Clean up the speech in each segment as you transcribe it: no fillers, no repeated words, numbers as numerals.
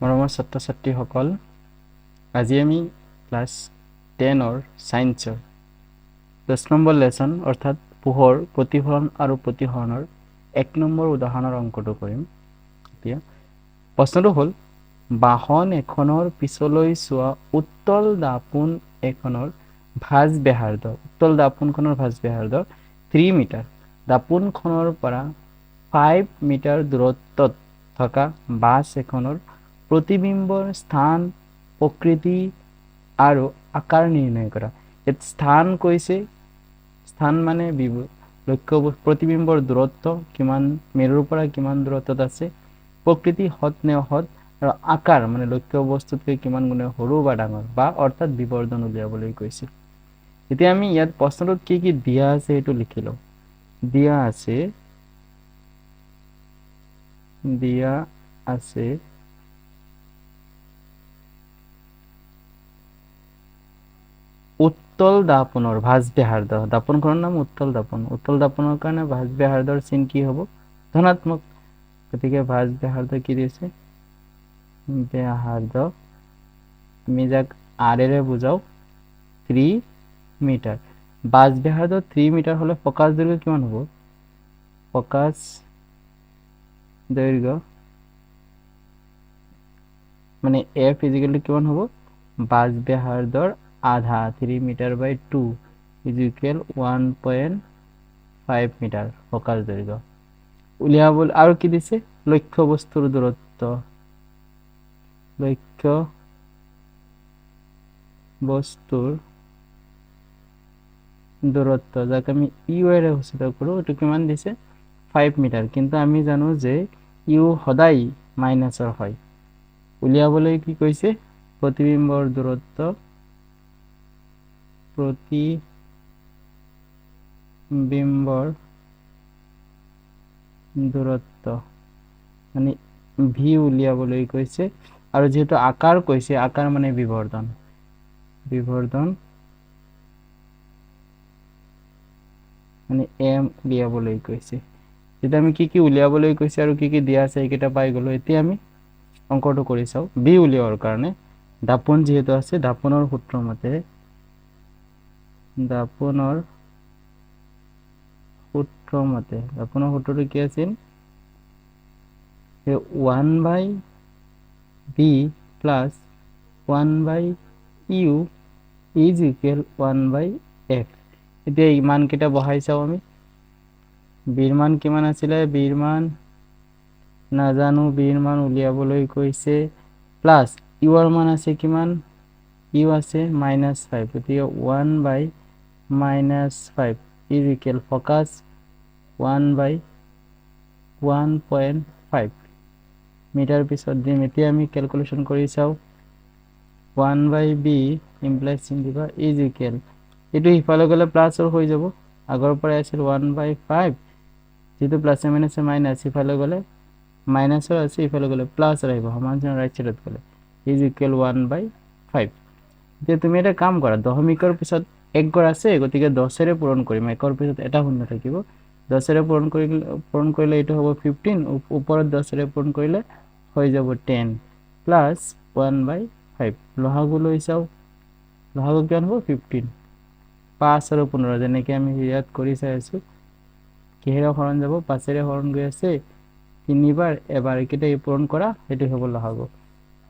মৰমৰ ছাত্ৰ ছাত্ৰীসকল, আজি আমি ক্লাছ 10ৰ ছায়েন্সৰ 10 নম্বৰ লেচন, অৰ্থাৎ পোহৰ প্ৰতিফলন আৰু প্ৰতিসৰণৰ 1 নম্বৰ উদাহৰণৰ অংকটো কৰিম। এতিয়া প্ৰশ্নটো হ'ল, বাহন এখনৰ পিছলৈ চোৱা উত্তল দাপোন এখনৰ ভাঁজ ব্যাসাৰ্ধ, উত্তল দাপোনখনৰ ভাঁজ ব্যাসাৰ্ধ 3 মিটাৰ, দাপোনখনৰ পৰা 5 মিটাৰ দূৰত্বত থকা বাছ এখনৰ প্ৰতিবিম্বৰ স্থান, প্ৰকৃতি আৰু আকাৰ নিৰ্ণয় কৰা। ইয়াত স্থান কৈছে, স্থান মানে লক্ষ্য প্ৰতিবিম্বৰ দূৰত্ব কিমান, মেৰুৰ পৰা কিমান দূৰত্বত আছে, প্ৰকৃতি সৎ নে অসৎ, আৰু আকাৰ মানে লক্ষ্য বস্তুতকৈ কিমান গুণে সৰু বা ডাঙৰ, বা অৰ্থাৎ বিবৰ্ধন উলিয়াবলৈ কৈছে। এতিয়া আমি ইয়াত প্ৰশ্নটোত কি কি দিয়া আছে সেইটো লিখি লওঁ। দিয়া আছে, দিয়া আছে উত্তল দাপোনৰ ভাঁজ ব্যাসাৰ্ধ, দাপোনখনৰ নাম উত্তল দাপোন। উত্তল দাপোনৰ কাৰণে ভাঁজ ব্যাসাৰ্ধৰ চিন কি হ'ব? ধনাত্মক। গতিকে ভাঁজ ব্যাসাৰ্ধ কি দিছে? ব্যাসাৰ্ধ আমি যাক আৰেৰে বুজাও 3 মিটাৰ। ভাঁজ ব্যাসাৰ্ধ 3 মিটাৰ হ'লে ফকাছ দৈৰ্ঘ্য কিমান হ'ব? ফকাছ দৈৰ্ঘ্য মানে এফ is equal two কিমান হ'ব? ভাঁজ ব্যাসাৰ্ধৰ আধা, 3 metre by 2 is equal 1.5 metre focus দৈৰ্ঘ্য উলিয়াবলৈ। আৰু কি দিছে? লক্ষ্য বস্তুৰ দূৰত্ব, লক্ষ্য বস্তুৰ দূৰত্ব যাক আমি ইউ এৰে সূচিত কৰোঁ, এইটো কিমান দিছে? 5 মিটাৰ। কিন্তু আমি জানো যে ইউ সদায় মাইনাছৰ হয়। উলিয়াবলৈ কি কৈছে? প্ৰতিবিম্বৰ দূৰত্ব, প্ৰতিবিম্বৰ দূৰত্ব মানে ভি উলিয়াবলৈ কৈছে। আৰু যিহেতু আকাৰ কৈছে, আকাৰ মানে বিবৰ্ধন, বিবৰ্ধন মানে এম উলিয়াবলৈ কৈছে। যেতিয়া আমি কি কি উলিয়াবলৈ কৈছে আৰু কি কি দিয়া আছে এইকেইটা পাই গ'লো। এতিয়া আমি অংকটো কৰি চাওঁ। বি উলিওৱাৰ কাৰণে দাপোন যিহেতু আছে, দাপোনৰ সূত্ৰ মতে, দাপোনৰ সূত্ৰ মতে, দাপোনৰ সূত্ৰটো কি আছিল? 1 by B plus 1 by U is equal 1 by F. এতিয়া ইমানকেইটা বহাই চাওঁ আমি। বিৰ মান কিমান আছিলে? বিৰ মান নাজানো, বিৰ মান উলিয়াবলৈ কৈছে। প্লাছ ইউৰ মান আছে কিমান? ইউ আছে মাইনাছ 5, গতিকে 1 by minus 5 is equal focus 1 by 1.5 metre পিছত দিম। এতিয়া আমি কেলকুলেশ্যন কৰি চাওঁ। 1 বাই বি ইমপ্লাইজ চিন দিবা, is equal, এইটো সিফালে গ'লে প্লাছৰ হৈ যাব, আগৰ পৰাই আছিল 1 বাই 5, যিটো প্লাছে মাইনাছে মাইনাছ, সিফালে গ'লে মাইনাছৰ আছে, ইফালে গ'লে প্লাছৰ আহিব, সমান চিহ্ন ৰাইট চাইডত গ'লে, is equal 1 by 5। এতিয়া তুমি এটা কাম কৰা, দশমিকৰ পিছত এক গড় আছে, গতিকে 10ৰে পূৰণ কৰিম, একৰ পিছত এটা শূন্য থাকিব। 10ৰে পূৰণ কৰিলে এইটো হ'ব 15, ওপৰত 10ৰে পূৰণ কৰিলে হৈ যাব 10 প্লাছ 1 বাই 5। লহাগু লৈ চাওঁ, লহাগু কিমান হ'ব? 15, 5 আৰু 15, যেনেকৈ আমি ইয়াত কৰি চাই আছোঁ। কিহেৰে হৰণ যাব? 5ৰে হৰণ গৈ আছে তিনিবাৰ, এবাৰ এইকেইটা পূৰণ কৰা, সেইটো হ'ব লহাগু।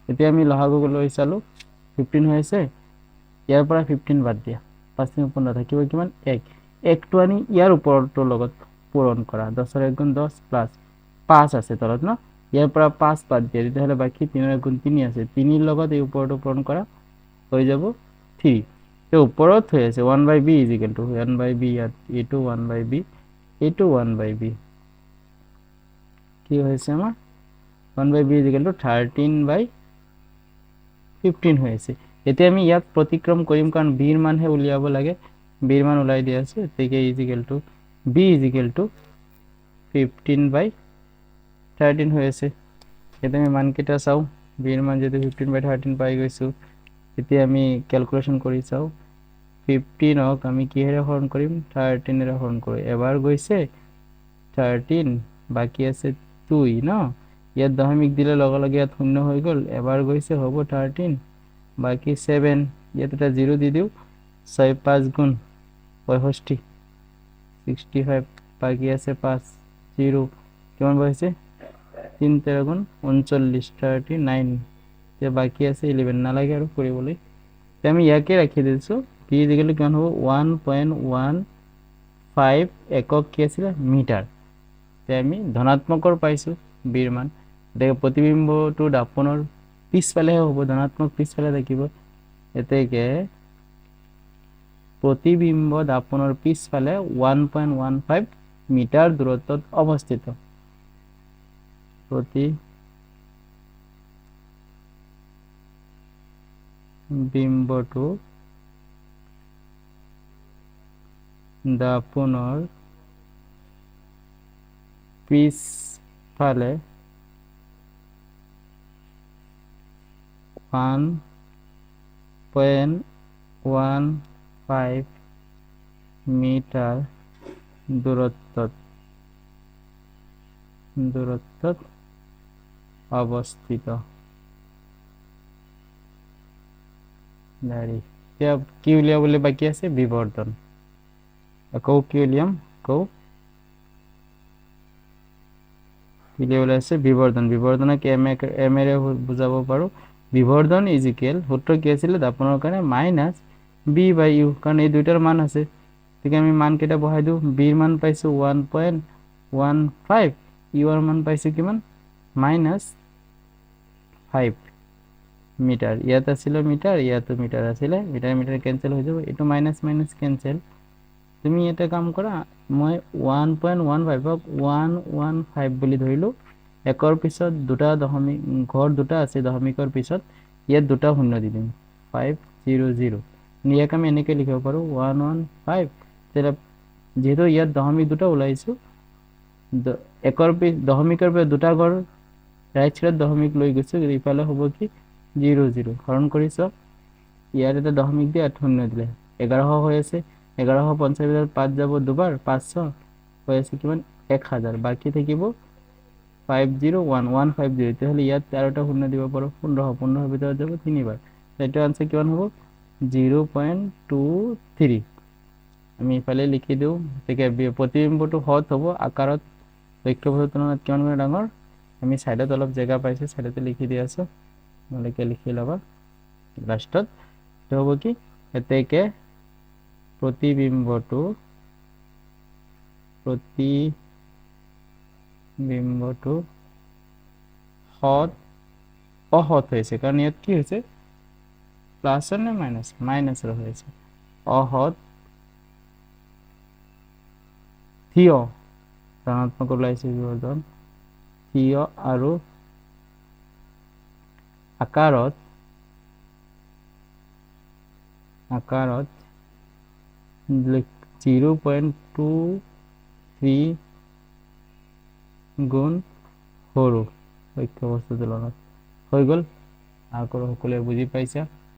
এতিয়া আমি লহাগু লৈ চালোঁ, 15 হৈ আছে, ইয়াৰ পৰা 15 বাদ দিয়া, 5 3 15 থাকিব কিমান? 1। 1টো আনি ইয়াৰ ওপৰটোৰ লগত পূৰণ কৰা, 10ৰ 1 গুণ 10 প্লাছ 5 আছে তলত ন, ইয়াৰ পৰা 5 বাদ দিয়া, তেতিয়াহ'লে বাকী 3ৰ 1 গুণ 3 আছে, 3ৰ লগত এই ওপৰটো পূৰণ কৰা হৈ যাব 3। এই ওপৰত হৈ আছে 1 by B is equal to 1 by B, ইয়াত এইটো 1 বাই বি, এইটো 1 বাই বি, কি হৈছে আমাৰ 1 by B is equal to 13 by 15 হৈ আছে। এতিয়া আমি ইয়াক প্ৰতিক্ৰম কৰিম, কাৰণ বিৰ মানহে উলিয়াব লাগে, বিৰ মান ওলাই দিয়া আছে, গতিকে is equal to B is equal to 15 by 13 হৈ আছে। এতিয়া আমি মানকেইটা চাওঁ, বিৰ মান যিহেতু 15 বাই 13 পাই গৈছোঁ, এতিয়া আমি কেলকুলেশ্যন কৰি চাওঁ। 15ক আমি কিহেৰে হৰণ কৰিম? 13ৰে হৰণ কৰোঁ, এবাৰ গৈছে 13, বাকী আছে 2 ন, ইয়াত দশমিক দিলে লগে লগে ইয়াত শূন্য হৈ গ'ল, এবাৰ গৈছে হ'ব 13, বাকী 7, ইয়াত এটা জিৰ' দি দিওঁ, 6 5 গুণ 65, 65, বাকী আছে 5, 0, কিমান বহিছে 3 13 গুণ 39, 39, এতিয়া বাকী আছে 11, নালাগে আৰু কৰিবলৈ। এতিয়া আমি ইয়াকে ৰাখি দিছোঁ। বি ইজিকেল কিমান হ'ব 1.15 একক কি আছিলে মিটাৰ। এতিয়া আমি ধনাত্মকৰ পাইছোঁ বিৰ মান, গতিকে প্ৰতিবিম্বটো দাপোনৰ পিছফালেহে হ'ব, ধনাত্মক পিছফালে থাকিব। এতেকে প্ৰতিবিম্ব দাপোনৰ পিছফালে 1.15 মিটাৰ দূৰত্বত অৱস্থিত। প্ৰতিবিম্বটো দাপোনৰ পিছফালে 1.15 মিটাৰ দূৰত্বত অৱস্থিত। এতিয়া কি উলিয়াবলৈ বাকী আছে? বিবৰ্তন। আকৌ কি উলিয়াম? আকৌ কি উলিয়াবলৈ আছে? বিবৰ্ধন। বিবৰ্ধনক এম এৰে বুজাব পাৰোঁ। বিবৰ্ধন is equal সূত্ৰ কি আছিলে দাপোনৰ কাৰণে? মাইনাছ বি বাই ইউ, কাৰণ এই দুইটাৰ মান আছে। গতিকে আমি মান কেইটা বহাই দিওঁ। বিৰ মান পাইছোঁ 1.15, ইউৰ মান পাইছোঁ কিমান? Minus 5 metre. ইয়াত আছিলে মিটাৰ, ইয়াতো মিটাৰ আছিলে, মিটাৰ মিটাৰ কেঞ্চেল হৈ যাব, এইটো মাইনাছ মাইনাছ কেঞ্চেল। তুমি এটা কাম কৰা, মই 1.15ক 115 বুলি ধৰিলোঁ। একৰ পিছত দুটা দশমিক ঘৰ দুটা আছে, দশমিকৰ পিছত ইয়াত দুটা শূন্য দি দিম, 5 0 0। ইয়াক আমি এনেকৈ লিখিব পাৰোঁ 115। তেতিয়া যিহেতু ইয়াত দশমিক দুটা ওলাইছোঁ, একৰ পিছ দশমিকৰ পৰা দুটা ঘৰ ৰাইট চাইডত দশমিক লৈ গৈছোঁ, ইফালে হ'ব কি 0 0। হৰণ কৰি চাওক, ইয়াত এটা দশমিক দি ইয়াত শূন্য দিলে 1100 হৈ আছে। 1150 ভিতৰত 5 যাব দুবাৰ, 500 হৈ আছে কিমান? 1000, বাকী থাকিব 501, 150। তেতিয়াহ'লে ইয়াত আৰু এটা শূন্য দিব পাৰোঁ, 1500, 1500 ভিতৰত যাব তিনিবাৰ। এইটো আনচাৰ কিমান হ'ব? 0.23। আমি ইফালে লিখি দিওঁ। গতিকে প্ৰতিবিম্বটো সৎ হ'ব, আকাৰত লক্ষ্যবস্তুৰ তুলনাত কিমান গুণে ডাঙৰ? আমি ছাইডত অলপ জেগা পাইছোঁ, ছাইডতে লিখি দি আছোঁ, তোমালোকে লিখি ল'বা। লাষ্টত এইটো হ'ব কি? এতেকে প্ৰতিবিম্বটো সৎ অসৎ হৈছে, কাৰণ ইয়াত কি হৈছে? প্লাছৰ নে মাইনাছ? মাইনাছৰ হৈছে। অসৎ থিয়, ধনাত্মক ওলাইছে বিবৰ্ধন, থিয় আৰু আকাৰত 0.23 গুণ সৰু লক্ষ্যবস্তুৰ তুলনাত। হৈ গ'ল, আশা কৰোঁ সকলোৱে বুজি পাইছা।